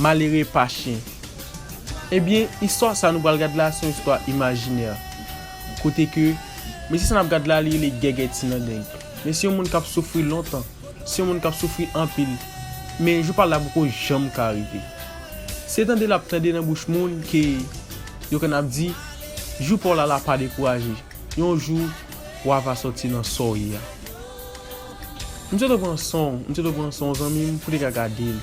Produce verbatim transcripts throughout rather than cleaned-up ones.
Malere pa chen. Ebyen, istwa sa nou pral gad la, se yon istwa imajinè. Kote ke, mesye sa n ap gad la, li rele Gègè Ti Landeng. Men se yon moun k ap soufri lontan. Se yon moun k ap soufri anpil. Men jou pa l la poko janm ka rive. Se tande l ap tande nan bouch moun ke yo konn ap di, jou pa w la la pa dekouraje. Yon jou, w a va sòti nan sa w ye a. M swete w pran san w, m swete w pran san w, zanmi m, pou w te ka gade l.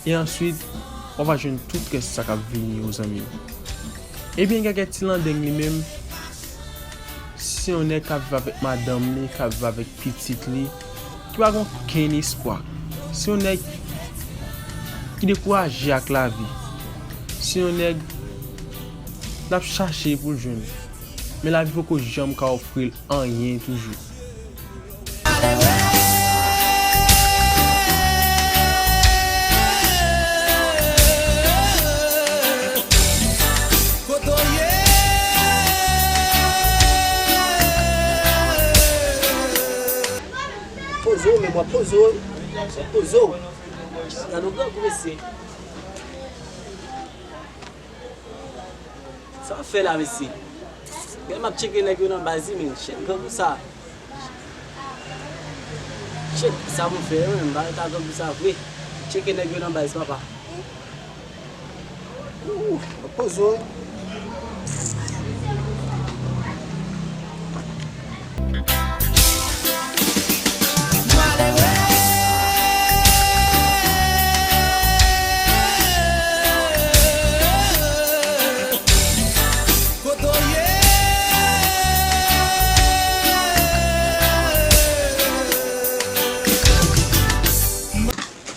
E answit, w a va jwenn tout rès sa k ap vini yo, zanmi m. Ebyen, Gègè Ti Landeng li menm, se yon nèg k ap viv avèk madanm li, k ap viv avèk pitit li, ki pa gen okenn espwa. Se yon nèg ki dekouraje ak lavi. Se yon nèg l ap chache pou l jwenn. Men lavi poko janm ka ofri l anyen toujou. Poze w, men w ap poze w. W ap poze w. Gade yon grangou mesye. Sa w ap fè la, mesye? Men m ap tcheke nèg yo nan baz, wi, men. Shit, grangou sa. Shit, sa pou m fè, wi, men m pa ret ak grangou sa vre. Tcheke nèg yo nan baz, papa. Ooh, poze w.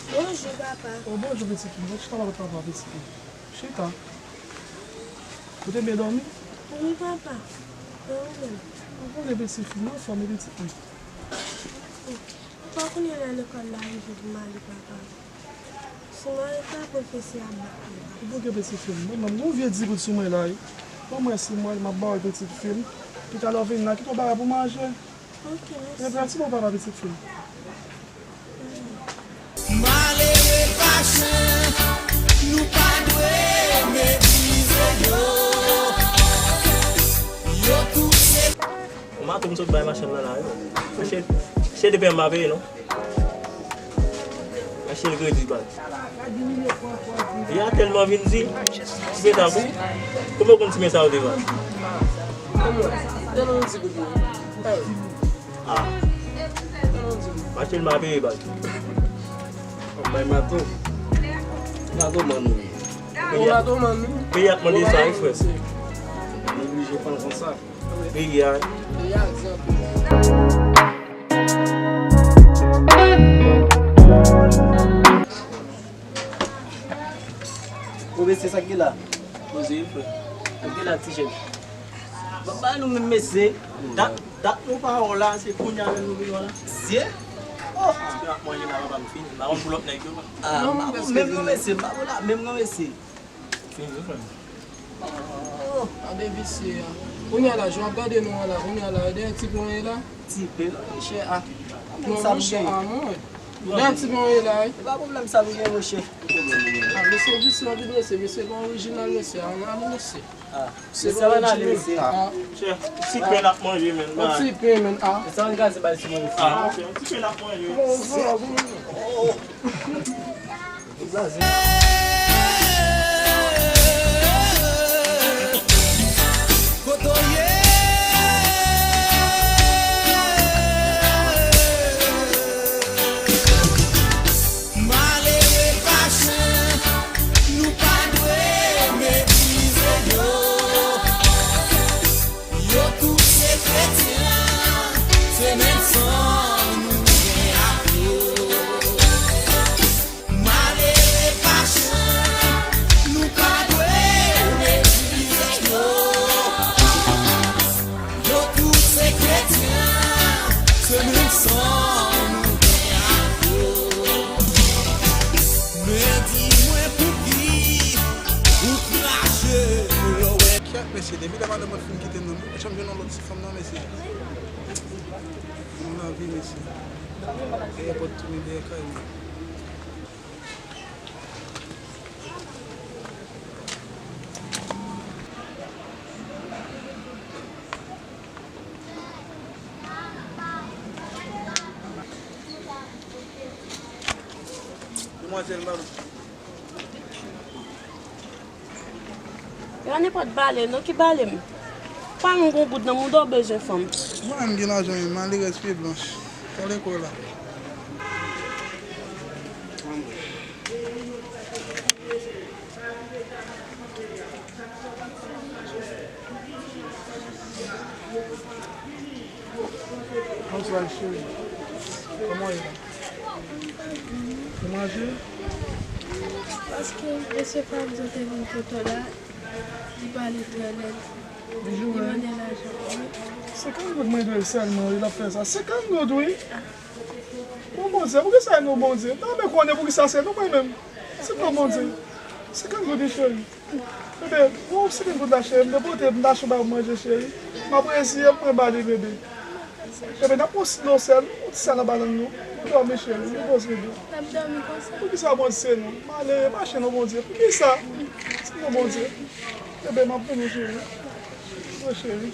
Bonjou, papa. Oh, bonjou, pitit mwen. Chita la kot papa, pitit mwen. Chita. Ou te byen dòmi? Wi, papa. E ou menm? Ou konnen pitit fi m anfòm, wi, pitit mwen. Papa, kounye a lekòl la rive pou m ale, papa. Si m arete la, pwofesè a ap bat mwen. Ou bouke pitit fi m. Mwen menm, gon vye dibout sou mwen la, wi. Ban mwen sis mwa, m ap ba w pitit fi m. Pitalè w vin la, kite yon bagay pou manje. Ok, mèsi. Epi yon ti mo papa pitit fi m. Malere pa chen, nou pa dwe meprize yo. Yo tou se Mato m sot bay machann nan la, wi. Mache, chede pè m pa peye, non. Mache l kredi, baz. Vye a tèlman vin di, ti men sa pou. Kòman w konn ti men sa yo te vann? Anmwey, te nan yon ti kout men. Ah. Te nan yon ti kout. Mache l pa peye, baz. Anmwey, Mato. Mato, man, wi. Ou Mato, man, wi. Peyi a t mande sa, wi, frè. Nou oblije pran l konsa. Peyi a. Peyi a di anpil. Bon, mesye, sa k gen la? Poze, wi, frè. Sa k gen la, ti jèn? Bon, ba nou menm, mesye. Dat, dat nou pa wè w la, se kounye a menm nou vin wè w la. Mesye? Oh! Ti ap manje la, papa m fini. M pa konn pou lòt nèg yo. Ah, m pa bon menm non, mesye. M pa bon la menm non, mesye. Fini, frè m. Oh, gade visye a. Kounye a la, jan w ap gade nou an la, kounye a la, e dèyè ti pwen w ye la? Ti pwen, non, monchè, ah. Non, monchè, ah, non. Dèyè ti pwen w ye la, wi. E pa pwoblèm sa nou gen, monchè. Ah, mesye visye anpil, mesye. Mesye pa orijinal, mesye. Ah, non, mesye. Ah, mesye, ann ale, mesye. Ah. Monchè, ti pwen n ap manje, menn. Yon ti pwen, menn, ah. Mesye, ann gaze bay ti manje. Ah, monchè, yon ti pwen n ap manje. Bon, bon, bon. Malere pa chen, nou pa dwe meprize yo. Yo tout se kretyen, se menm san nou gen ak yo. Malere pa chen, nou pa dwe meprize yo. Yo tout se kretyen, se menm san nou gen ak yo. Men di mwen pouki ou krache lè w wè. Kèt mesye, depi lè madanm mwen fin kite nou, nou pa janm jwenn yon lòt ti fanm nan mesye. Nan lavi mesye. Dèyè pòt tounen dèyè kay mwen. Manzèl, manman. Yo, nenpòt bale, non, ki bale m. Pa m gon goud nan mouda w bezwen fanm. Mwen menm gen lajan, men malerèz pye blanch. Talè kò la. Bonswa, cheri. Kòman w ye la? Ou manje? Paske mesye Fabio te vin kote w la, li pale trè lèd. Li mande lajan. Wi. Senkant goud mwen dwe l sèlman, wi, l ap fè sa. Senkant goud, wi. Bon, Bondye, poukisa nou, Bondye? M ta renmen konnen poukisa se nou, mwen menm. Se pa Bondye. Senkant goud, wi, cheri. Bebe, bon, senkant goud la, cheri, m te pote, m ta achte yon bagay pou manje, cheri. M ap reziye m, mwen ba li, bebe. Bebe, n ap pran yon sèl, yon ti sèl anba lang nou. Nou dòmi, cheri, nou poze, bebe. N ap dòmi konsa. Poukisa Bondye se nou? Malere, mache non, Bondye. Poukisa? Se non, Bondye. Bebe, m ap vini, cheri. Wi, cheri.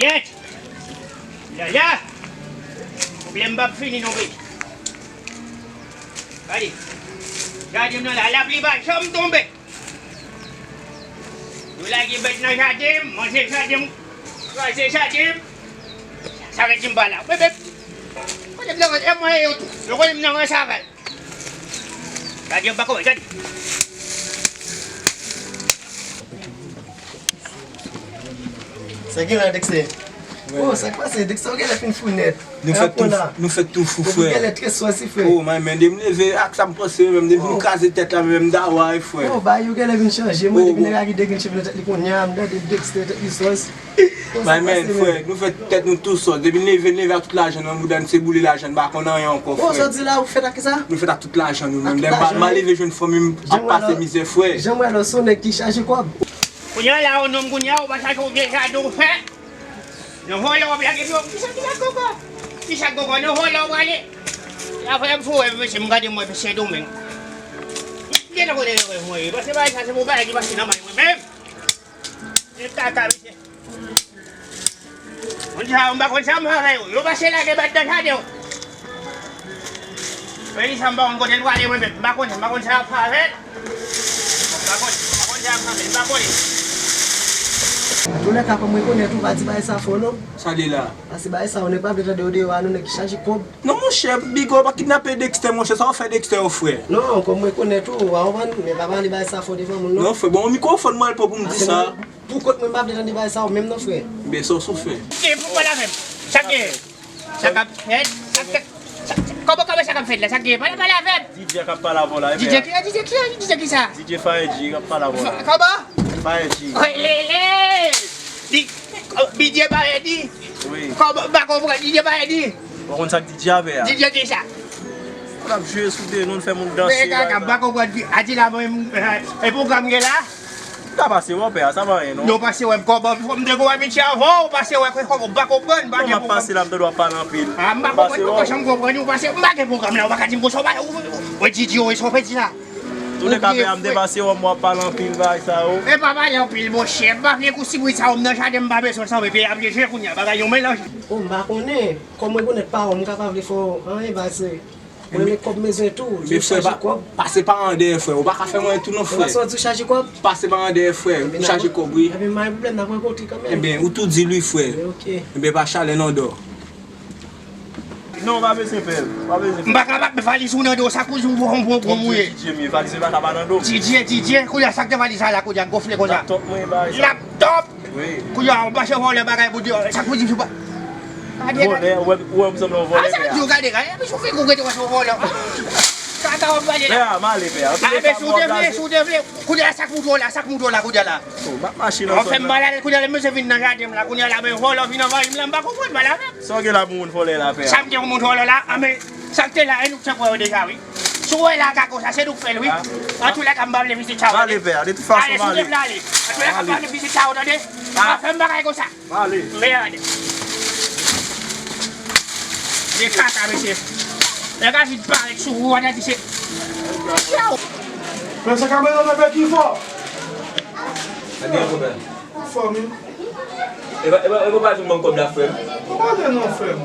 Yèt! Yaya! Pwoblèm p ap fini non, bèt. Gade. Gade m nan la, lapli pa janm tonbe. Nou lage bèt nan jaden m, manje jaden m, kraze jaden m. Sa vle di m pa la. Bebe, kote m nan, e mwen yo tou. Yo konnen m nan ranch avè l. Gade yo bako, gade. Sa gen la, Dexter? Oh, sa k pase? Dexter, ou genlè fin fou nèt. Nou fèk tou, nou fèk tou fou, frè. Ou genlè trè swazi, frè. Oh, my man, depi m leve ak sa m panse menm, depi m kraze tèt la menm, m ta wè, frè. Oh, bagay yo genlè vin chanje, mwen, depi nèg la gen de grenn cheve nan tèt li kounye a, m tande Dexter, tèt li swazi. My man, frè, nou fè tèt nou tou sòs. Depi n leve, n leve ak tout lajan nan mouda n, se boule lajan, n pa konn anyen ankò, frè. Sa w di la, ou fèt ak kisa? Nou fèt ak tout lajan nou menm. Lè m pa, m pa leve jwenn fanmi m ap pase mizè, frè. Jan m wè la, w se yon nèg ki chaje kòb. Kounye a la, ou nonm kounye a, ou pa chache yon vye jaden ou fè. Nan vòlè w ap lage pye w. Kisa, kisa kòkò? Kisa kòkò? Nan vòlè w prale. Afè m fou, wè, mesye, m gade mwen, Sendomeng. Gen nan kote yo mwen ye. Paske bagay sa, se pou bagay ki pase nan may mwen menm. E kaka, mesye. Moun sa yo, m pa konn sa m fè avè yo. Yo pase lage bèt nan jaden yo. Peyi sa, m pa konn kote l prale, mwen menm. M pa konn, m pa konn sa y ap fè avè l. M pa konn, m pa konn sa y ap fè avè l, m pa konnen. Antoulèka, kòm rekonèt ou pa di bagay sa fò, non. Sa li la? Paske bagay sa, ou nèg pa vle tande yo deyò a, nou nèg ki chaje kòb. Non, monchè, Bigo pa kidnape Dexter, monchè, sa w fè Dexter, frè? Non, kòm rekonèt ou, w a konprann, men pa pale bagay sa fò devan moun, non. Non, frè, bon, mikwofòn mwen, l pran pou m di sa. Pou kont mwen, m pa vle tande bagay sa yo menm non, frè. Byen, sa w sou fè. E pou pale avè m. Sa k gen? Sa k ap fèt? Sa k, sa, sa, kòman, kòman sa k ap fèt la? Sa k gen? Pale, pale avè m. D J k ap pale avè w la, D J ki, D J ki, D J ki sa? D J Fire G k ap pale avè w la. Kòman? Fire G. Oy, lele! Di, oh, D J Fire G. Wi. Kòman, m pa konprann, D J Fire G. Ou konn sa k D J a fè a? D J ki sa? Ou ap jwe sou de nou, fè moun danse. Men kaka, m pa konprann. Adi la, mwen, e pwogram gen la? M ka pase wè w, pè a, sa pa anyen, non. Non, pase wè m kòman, fò m te gon abitye avè w, pase wè kòman, m pa konprann, m pa gen pwogram. Non, m ap pase la, m tande w ap pale anpil. A, m pa konprann, ou pa janm konprann, ou pase, m pa gen pwogram la, ou pa ka di m konsa, ou pa, ou, ou, ou, D J, ou, sa w fè di la. Toulèka, pè a, m te pase wè w, w ap pale anpil, bagay sa yo. E pa pale anpil, monchè, m pa vle kou sibri sa yo, m nan jaden, m pa bezwen sa, men pè a ap jwe kounye a, bagay yo melanje. O, m pa konnen, kòm mwen rekonèt pa w, m ka pa vle fè w anyen, baz. Mwen renmen kòb, m bezwen tou. Men frè, pa, pase pa an dèyè, frè. Ou pa ka fè mwen tou non, frè. Ou pa sòti ou chaje kòb? Pase pa an dèyè, frè. Ou chaje kòb, wi. Ebyen, m pa gen pwoblèm, n ap rankontre kanmenm. Ebyen, ou tou di l, wi, frè. Ebyen, ok. Ebyen, pa chalè non, dò. Non, ou pa bezwen pè. Ou pa bezwen pè. M pa kapab, valiz ou nan do, sa kouz ou bon, bon, bon, mouye. D J, valiz ou pa ka pa nan do. D J, D J, kounye a sa k te valiz sa la, kounye a gonfle konsa. Laptop mwen, bagay sa. Laptop! Wi. Kounye a, w mache vòlè bagay pou di, sa k pou di, vòlè, ou wè, ou wè m sanble yon vòlè, pè a. A, sa vle di w gade, gade, epi sou figi w rete wè se yon vòlè. Kaka w ap pale la. Pè a, m ale, pè a. A, men si w te vle, si w te vle, kounye a, sa k moute w la, sa k moute w la, kounye a la. O, m ap mache nan zòn nan. Ou fè m mal alèz, kounye a, lè misye vin nan jaden m la, kounye a la, men vòlè w vin anvayi m la, m pa konprann, pale avè m. Sa w gen la pou moun vòlè la, pè a? Sa m gen pou moun vòlè la? A, men, sa k te la, e nou k te kwè yo deja, wi. Si w wè la ka konsa, se nou k fè l, wi. Antoulèka, m pa vle vizit sa yo, tande. Ale, pè a, de tout fason, m ale. Ale, si w te vle ale. Antoulèka, m pa vle vizit sa yo, tande. Pa fè m bagay konsa. Mèd. De kaka, mesye. Nèg la vin parèt sou ou, w a di se. Yow! Men se kamera nan fè ki fò. Sa gen pwoblèm? Fò, wi. E pa, e pa, e pa di m ban m kòb la, frè m. Ou pa gen non, frè m.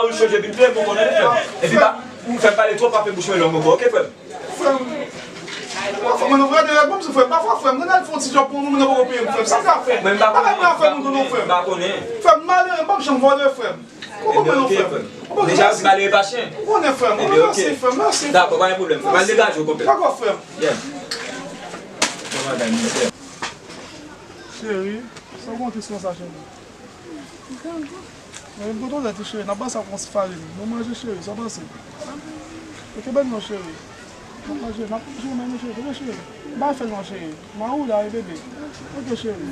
mari w chanje vin peye m, ou konnen, frè m. Epi pa, ou fè m pale twòp, pa fè bouch mwen long ankò, oke, frè m? Frè m. Pafwa, mwen, nou vrè de règ, bon, frè m. Pafwa, frè m, mwen al fè yon ti djòb pou mwen, mwen poko peye m, frè m. Sa m ka fè? Mwen, m pa konnen. Bagay mwen a fè moun konnen, frè m. M pa konnen. Frè m, malere, m p ap janm vòlè, frè m. Ou konprann mwen, frè m? Ou konprann? Deja, ou di malere pa chen. Ou konnen, frè m. Ebyen, oke. Mèsi, frè m. Mèsi, frè m. Dakò, pa gen pwoblèm. Frè m, al degaje w, konpè. Dakò, frè m. Yeah. Bon bagay, monchè. Cheri, sa w konte sou sa, cheri? Mwen, m kontan wè ti cheri, n ap pase ak yon ti farin. Nou manje, cheri, sa w panse? Ok, bèl non, cheri. N ap manje, n ap manje, manje, cheri, ok, cheri. M pa fè non, cheri. Mari w la, wi, bebe. Ok, cheri.